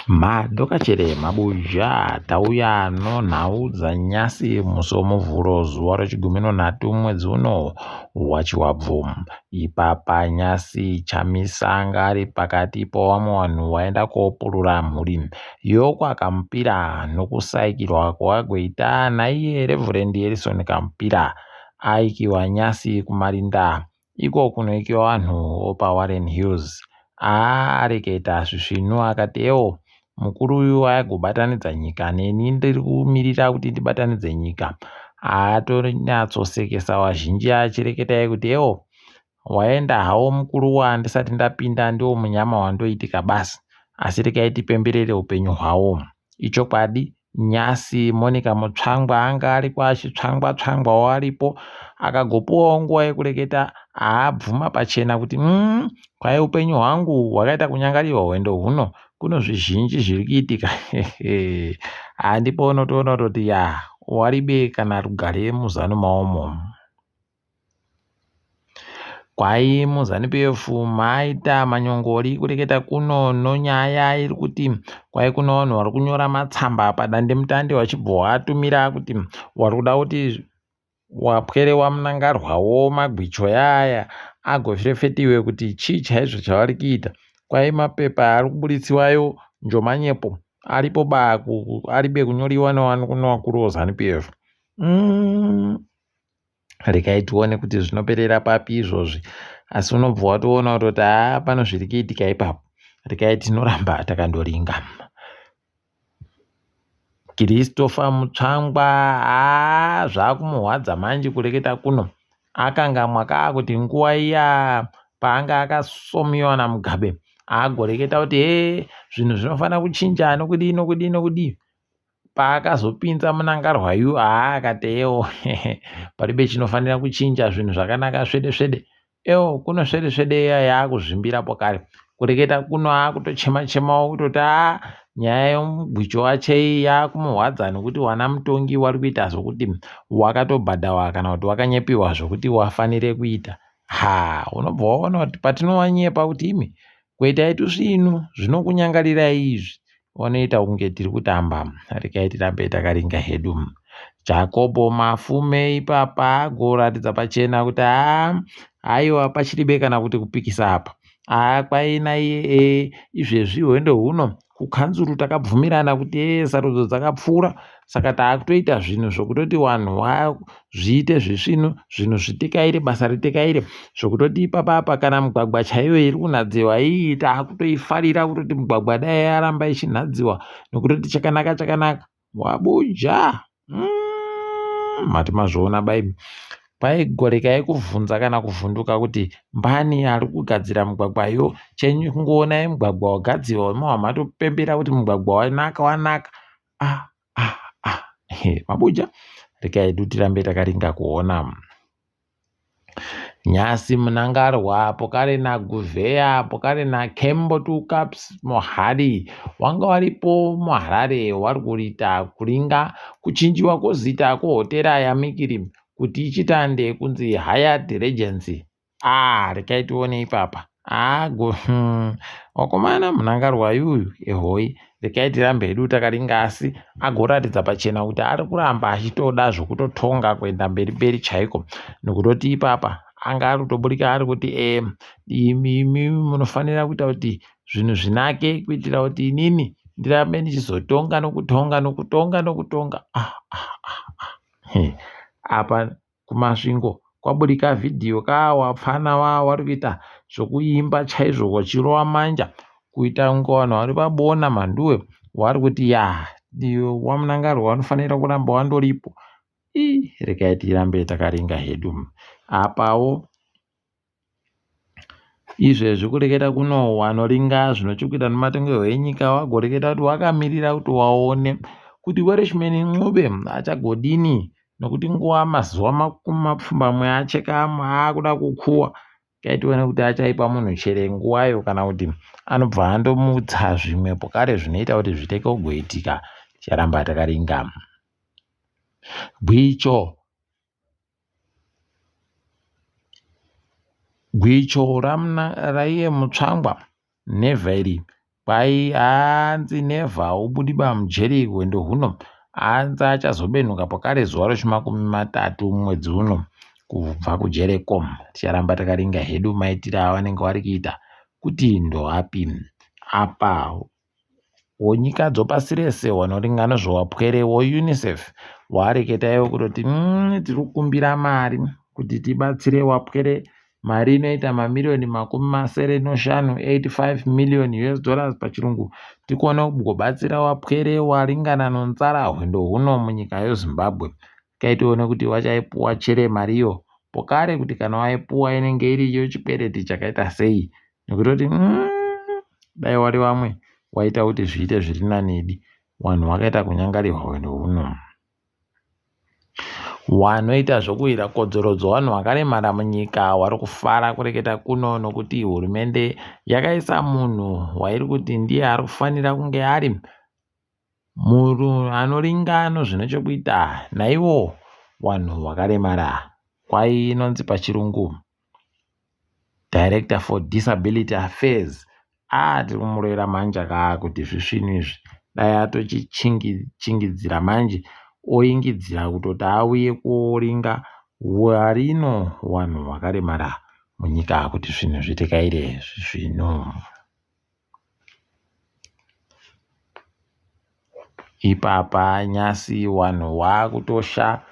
Madokachere mabuja tauya nonhau dzanyasi musi womuvhuro zuva rechigumi nonhatu mwedzi uno waChivabvu. Ipapa nyasi Chamisa anga ari pakati powamwe wanhu waenda kopurura mhuri yokwaKamupira nokusaikirwa kwawagoita naiye Reverend Erison Kamupira aikiwa nyasi kumarinda Iko kunoikiwa vanhu paWarren Hills. Aareketa zvisvinu akati ewo mukuru uyu aigobatanidza nyika neni ndiri kumirira kuti ndibatanidze nyika. Aatonyatsosekesa vazhinji achireketai kuti ewo waenda hawo mukuru wandisati ndapinda ndiwo munyama wandoitika basi asi rekai tipemberere upenyu hwawo. Ichokwadi Nyasi Monica Mutsvangwa anga ariko achitsvangwa tsvangwawo aripo akagopuwawo nguva yekureketa aabvuma pachena kuti mm, kwai upenyu hwangu hwakaita kunyangarirwa hwendo huno kuno zvizhinji zviri kuitika handipo unotoona kutoti ya waribe kana rugare muzanu maomo. Kwai muZanu PF maita manyongori kureketa kuno nonyaya iri kuti kwai kuno vanhu vari kunyora matsamba padandemutande vachibva vatumira kuti vari kuda kuti wapwere waMnangarwawo magwicho aya agofefetiwe kuti chii chaizvo chavari kuita. Kwai mapepa ari kuburitsiwayo njomanyepo aripo ba aribe kunyoriwa nevakuru veZanu PF. Mm. Regai tione kuti zvinoperera papi izvozvi asi unobva watoona kutoti haa pano zviri kuitika ipapo regai tinoramba takandoringa. Christopher Mutsvangwa haa zvakumuhwadza manje kureketa kuno akangamwa kaa kuti nguva iya paanga akasomiwa naMugabe agoreketa kuti hee zvinhu zvinofanira kuchinja nokudii nokudii nokudii Paakazopinza Mnangarwa yu haa akati ewo paribe chinofanira kuchinja zvinhu zvakanaka svede svede ewo kuno svede svede iya yaakuzvimbira pokare kureketa kuno akutochema chemawo kutoti haa nyaya yomugwicho wache iyi yaakumuhwadza nekuti wana mutongi wari kuita zvokuti wakatobhadhawa kana kuti wakanyepiwa zvokuti wafanire kuita ha unobva waona kuti patinowanyepa kuti imi kuitai tusvinu zvinokunyangarirai izvi Wanoita kunge tiri kutamba regai tirambe takaringa hedu. Jakobo Mafume ipapa agoratidza pachena kuti haa haiwa pachiribe kana kuti kupikisa apa. Haa kwaina iye e, izvezvi hwendo huno kukanzuru takabvumirana kuti e sarudzo dzakapfuura saka taakutoita zvinhu zvokutoti vanhu zviite zvisvinu zvinhu zvitekaire basa ritekaire zvokutoti ipapa apa kana mugwagwa chaiyo iri kunhadziwa iyi taakutoifarira kutoti mugwagwa dai yaramba ichinhadziwa nokutoti chakanaka chakanaka wabuja mm, mati mazviona baimi kwaigoreka kuvhunza kana kuvhunduka kuti mbani ari kugadzira mugwagwa yo chenyu kungoonai mugwagwa wagadzirwa mawamatopembera kuti mugwagwa wanaka wanaka ah ah ah he mabuja regai hedu tirambe takaringa kuona nyasi munangarwa pokare naguvheya pokare nakembo two cups mohari wanga waripo muharare wari kuita kuringa kuchinjiwa kwozita kwohotera yamikiri kuti ichitande kunzi Hyatt Regency Ah, regai tione ipapa. Ah, go, wakomana Mnangarwa yuyu ehoi regai tirambe hedu takaringa asi agoratidza pachena kuti ari kuramba achitoda zvokutotonga kuenda mberi mberi chaiko nokutoti ipapa anga ari kutoburika ari kuti e imi imi munofanira kuita kuti zvinhu zvinake kuitira kuti inini ndirambe ndichizotonga nokutonga nokutonga nokutonga ah, ah, ah, ah. He. Apa kuMasvingo kwaburika vhidhiyo ka wapfana wa wari kuita zvokuimba chaizvo wachirova manja kuita kunge vanhu vari pabona mhanduwe wari kuti ya wamunangarwa wanofanira kuramba wandoripo ii regai tirambe takaringa hedu apawo Izvezvi kureketa kuno wanoringa zvinochekuita nematongerwo enyika wagoreketa kuti wakamirira kuti waone kuti Welshman Ncube achagodini nokuti nguva mazuva makumi mapfumbamwe acheka aakuda kukuwa kaitione kuti achaipa munhu chere nguvayo kana kuti anobva andomutsa zvimwe pokare zvinoita kuti zviteke kugoitika ticharamba takaringa gwicho Gwicho raiye Mutsvangwa never iri. Kwai hanzi never ubudiba mujeri hwendo huno hanzi achazobenhuka pakare zuva rechimakumi matatu mwedzi uno kubva kujereko. Ticharamba takaringa hedu maitiro avanenge vari kuita kuti ndoapi. Apa wonyika dzopasi rese wanoringa nezvewapwere woUNICEF wareketa iwo kutoti tiri kukumbira mari kuti tibatsire wapwere mari inoita mamiriyoni 75, 85 million US dollars pachirungu tikone kugobatsira wapwere waringana nonzara hwendo huno munyika yeZimbabwe. Kaitione kuti wachaipuwa chere mariyo pokare kuti kana waipuwa inenge iriyo chikwereti chakaita sei nekutoti dai wari vamwe waita kuti zviite zviri nani idi vanhu vakaita kunyangarirwa hwendo huno. Wanoita zvokuwira kodzero dzevanhu vakaremara munyika wari kufara kureketa kuno nokuti hurumende yakaisa munhu wairi kuti ndiye ari kufanira kunge ari munhu anoringa nozvine chekuita naivo vanhu vakaremara. Kwai inonzi pachirungu Director for Disability Affairs. Ah, tiri kumurovera manje kaa kuti zvisvinu izvi dai atochichingidzira manje oingidzira kutoti auye kuoringa warino vanhu vakaremara munyika kuti zvinhu zvitekaire zvisvinu. Ipapa nyasi wanhu waakutosha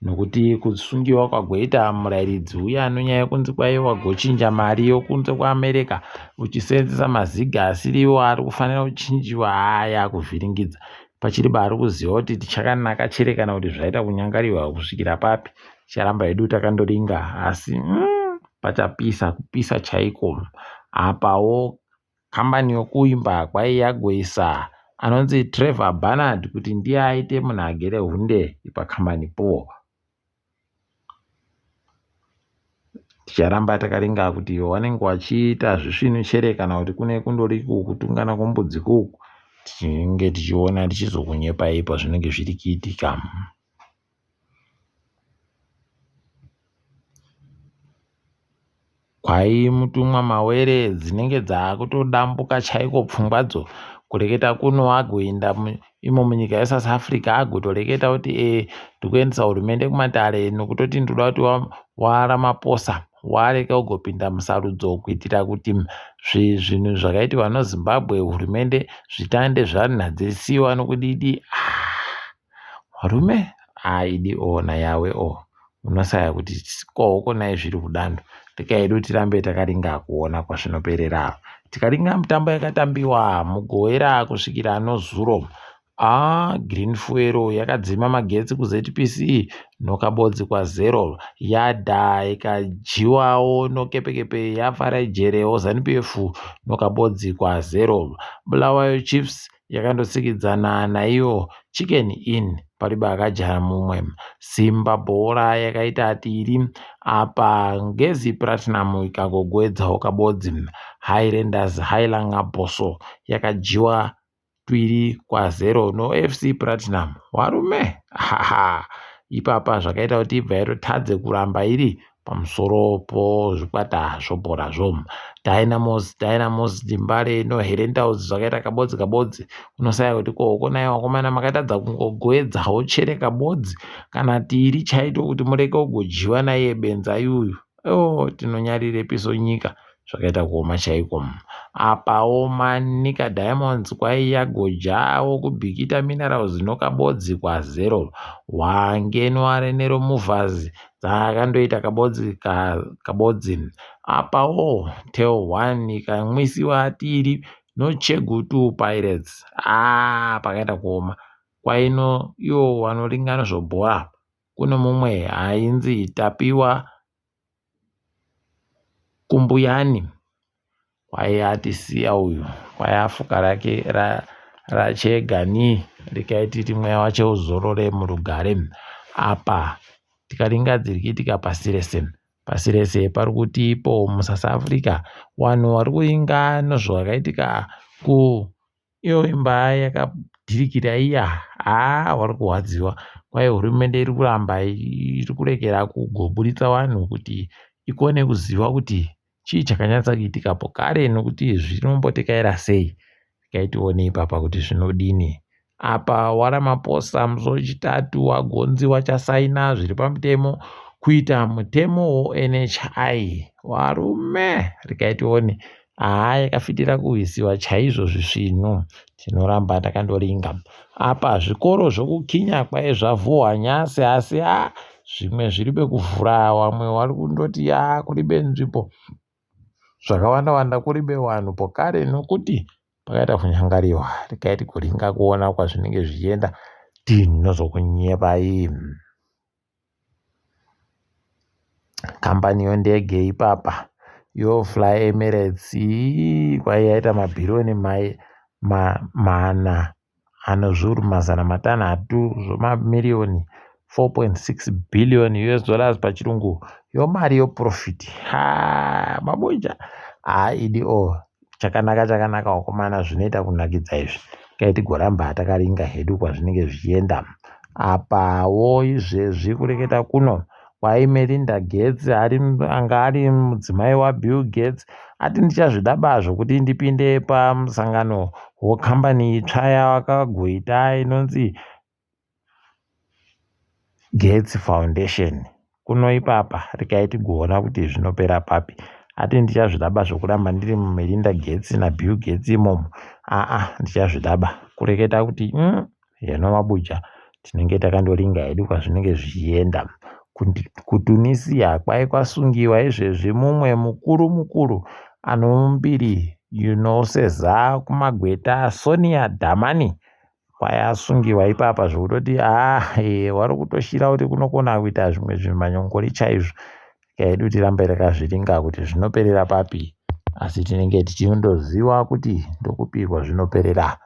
nokuti kusungiwa kwagoita murairidzi uya anonyanya kunzi kwai wagochinja mari yokunze kuAmerica uchiseenzesa maziga asiriwo ari kufanira kuchinjiwa aya kuvhiringidza. Pachiri ari kuziva kuti tichakanaka chere kana kuti zvaita kunyangariwa kusvikira papi. Ticharamba hedu takandoringa asi pachapisa kupisa chaiko. Apawo kambani yokuimba kwai yagoisa anonzi Trevor Bernard kuti ndiye aite munhu agere hunde pakambani po. Ticharamba takaringa kuti wanenge wachiita zvisvinu chere kana kuti kune kundori kutungana kwombudzi kuku tichinge tichiona tichizokunyepai pazvinenge zviri kuitika. Kwai mutumwa mawere dzinenge dzakutodambuka chaiko pfungwadzo kureketa kuno agoenda imo munyika yeSouth Africa agotoreketa kuti ndikuendesa hurumende kumatare nokutoti ndoda kuti waRamaphosa wareka kugopinda musarudzo kuitira kuti zvinhu zvakaitwa noZimbabwe hurumende zvitande zvanhadzisiwa nokudidi. Varume aidi ona yawe o unosaya kuti kohoko nai zviri kudando. Regai hedu tirambe takaringa kuona kwazvinoperera. Tikaringa mitambo yakatambiwa Mugowera kusvikira nozuro. Green Fuel yakadzima magetsi kuZPC nokabodzi kwa0 yadha ikadyiwawo nokepekepe yafara ijerewo ZANU PF nokabodzi kwa0 Bulawayo Chiefs yakandotsikidzana naiyo Chicken Inn pariba akajaya mumwe. Simba Bhora yakaita tiri apa Ngezi Platinum ikangogwedzawo kabodzi. Highlanders Highlander Bosso yakadyiwa 2-0 noFC Platinum. Warume haha ipapa zvakaita kuti ibva yatotadze kuramba iri pamusoro pozvikwata zvobhorazvo. Dynamos Dynamos Dimbare noHerentals zvakaita kabodzi kabodzi. Unosaya kuti kohoko naye wakomana makatadza kungogwedzawo chere kabodzi kana tiri chaito kuti mureke kugodyiwa naiye benza yuyu. Oh, tinonyarirepiso nyika zvakaita kuoma chaiko. Apawo Manica Diamonds kwai yagojawo kuBikita Minerals nokabodzi kwa0 Wangenwa Renero Movers dzakandoita kabodzi kabodzi. Apawo Tel 1 ikamwisiwa tiri noChegutu Pirates. Pakaita kuoma kwaino iwo wanoringana zvobhora kune mumwe ainzi Tapiwa Kumbuyani kwai atisiya uyu kwai afuka rake rachegani rikaititi mweya wache uzorore murugare. Apa tikaringa dziri kuitika pasi rese. Pasi rese pari kuti ipo muSouth Africa vanhu vari kuinga nezvakaitika ku iyo imba yakadhirikira iya haa vari kurwadziwa kwai hurumende iri kuramba iri kurekera kugoburitsa vanhu kuti ikone kuziva kuti chii chakanyatsa kuitikapo kare nokuti zvinombotekaira sei. Regai tione ipapa kuti zvinodini. Apa waRamaphosa musi weChitatu wagonzi wachasaina zviri pamutemo kuita mutemo woNHI. Varume, regai tione. Haa yakafitira kuwisiwa chaizvo zvisvinu. Tinoramba takandoringa. Apa zvikoro zvokuKenya kwai zvavhuhwa nyasi asi a zvimwe zviri bekuvhura vamwe vari kundoti a kuribe nzvimbo zvakawanda wanda kuribe vanhu pokare nokuti pakaita kunyangariwa. Regai tigoringa kuona kwazvinenge zvichienda tinozokunyepai. Kambani yondege ipapa yoFly Emirates kwai yaita mabhiriyoni mana ano zviuru mazana matanhatu zvemamiriyoni 4.6 billion US dollars pachirungu yomari yoprofit. Ha mabuja haa idi o Chakanaka chakanaka wakomana zvinoita kunakidza izvi. Kai tigoramba takaringa hedu kwazvinenge zvichienda. Apawo izvezvi kureketa kuno kwai Melinda Gates ari anga ari mudzimai waBill Gates ati ndichazvida bazvo kuti ndipinde pamusangano wekambani itsva yavakagoita inonzi Gates Foundation kuno ipapa regai tigoona kuti zvinopera papi ati ndichazvidaba zvokuramba ndiri muMelinda Gates naBill Gates imomo aa ndichazvidaba kureketa kuti heno mabuja tinenge takandoringa hedu kwazvinenge zvichienda kuTunisia kwai kwasungiwa izvezvi mumwe mukuru mukuru anombiri inoseza kumagweta Sonia Dhamani Kwai asungiwa ipapa zvekutoti haa wari kutoshira kuti kunokona kuita zvimwe zvimanyongori chaizvo. Nyika yedu tirambe takazviringa kuti zvinoperera papi asi tinenge tichindoziva kuti ndokupi kwazvinoperera.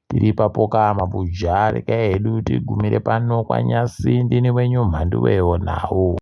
Tiri ipapoka mabuja regai hedu tigumire pano kwanyasi ndini wenyu Mhanduwe Nhau.